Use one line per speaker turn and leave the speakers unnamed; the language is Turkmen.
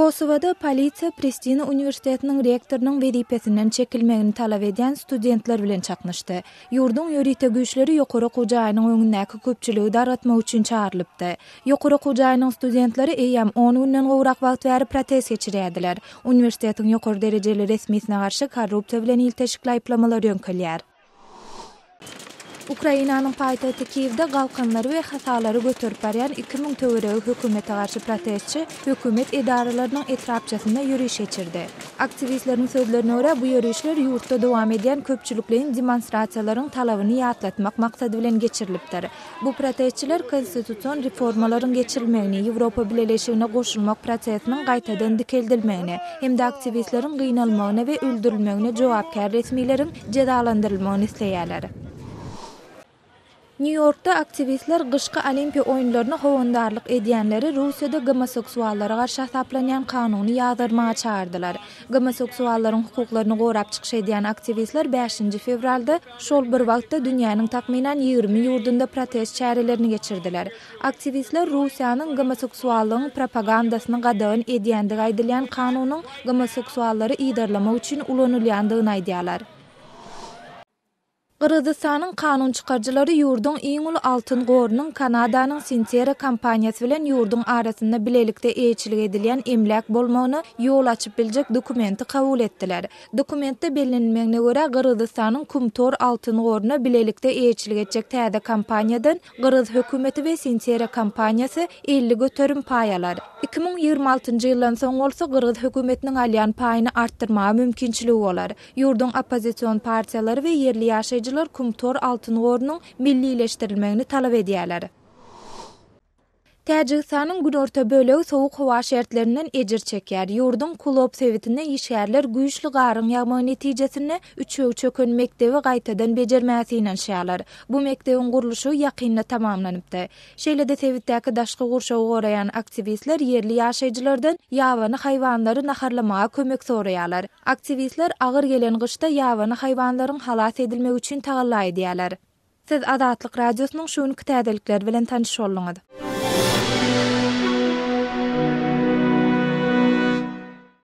Kosowada polisiýa Pristina uniwersitetiniň rektorynyň wezipesinden çekilmegini talap edýän studentler bilen çaknyşdy. Ýurduň ýörite güýçleri ýokary okuw jaýynyň öňündäki köpçüligi dargatmak üçin çagyrylypdy. Ýokary okuw jaýynyň studentleri eýýäm on günden gowrak wagt bäri protest geçirýärdiler. Uniwersitetiň ýokary derejeli resmisine garşy korrupsiýa bilen ilteşikli aýyplamalar ýöňkelýär. Ukrainanyň paýtagty Kiýewde galkanlary we hasalary göterip barýan 2000 töweregi hökümete garşy protestçi hökümet edaralarynyň etrapçasynda ýöriş geçirdi. Aktiwistleriň sözlerine görä, bu ýörişler ýurtda dowam edýän köpçülikleýin demonstrasiýalaryň talabyny ýatlatmak maksady bilen geçirilipdir. Bu protestçiler konstitusion reformalaryň geçirilmegini, Ýewropa Bileleşigine goşulmak prosesiniň gaýtadan dikeldilmegini hem-de aktiwistleriň gynalmagyna we öldürilmegine jogapkär resmileriň jezalandyrylmagyny isleýärler. Nýu-Ýorkda aktiwistler gyşky Olimpiýa oýunlaryna howandarlyk edýänleri Russiýada gomoseksuallara garşy hasaplanýan kanuny ýazgarmaga çagyrdylar. Gomoseksuallaryň hukuklaryny gorap çykyş edýän aktiwistler bäşinji fewralda şol bir wagtda dünýäniň takmynan 20 ýurdunda protest çärelerini geçirdiler. Aktiwistler Russiýanyň gomoseksuallygyň propagandasyny gadagan edýändigi aýdylýan kanunyň gomoseksuallary yzarlamak üçin ulanylýandygyny aýdýarlar. Gyrgyzystanyň kanun çykaryjylary ýurduň iň uly altyn gorunyň Kanadanyň Centerra kompaniýasy bilen ýurduň arasynda bilelikde eýeçilik edilýän emläk bolmagyna ýol açyp biljek dokumenti kabul etdiler. Dokumentde bellenilmegine görä, Gyrgyzystanyň Kumtor altyn goruna bilelikde eýeçilik etjek täze kompaniýadan gyrgyz hökümeti we Centerra kompaniýasy 50% paý alar. 2026-njy ýyldan soň bolsa gyrgyz hökümetiniň alýan paýyny artdyrmaga mümkinçiligi bolar. Ýurduň oppozision partiýalary we ýerli ýaşaýjylar Kumtor altyn gorunyň millileşdirilmegini talap edýärler. Täjigistanyň günorta bölegi sowuk howa şertlerinden ejir çekýär. Ýurduň Kulob sebitinde işgärler güýçli garyň ýagmagy netijesinde üçegi çöken mekdebi gaýtadan bejermäge synanyşýarlar. Bu mekdebiň gurluşygy ýakynda tamamlanypdy. Şeýle-de sebitdäki daşky gurşawy goraýan aktiwistler ýerli ýaşaýjylardan ýabany haýwanlary naharlamaga kömek soraýarlar. Aktiwistler agyr gelen gyşda ýabany haýwanlaryň halas edilmegi üçin tagalla edýärler. Siz Azatlyk Radiosynyň şu günki täzelikleri bilen tanyş bolduňyz.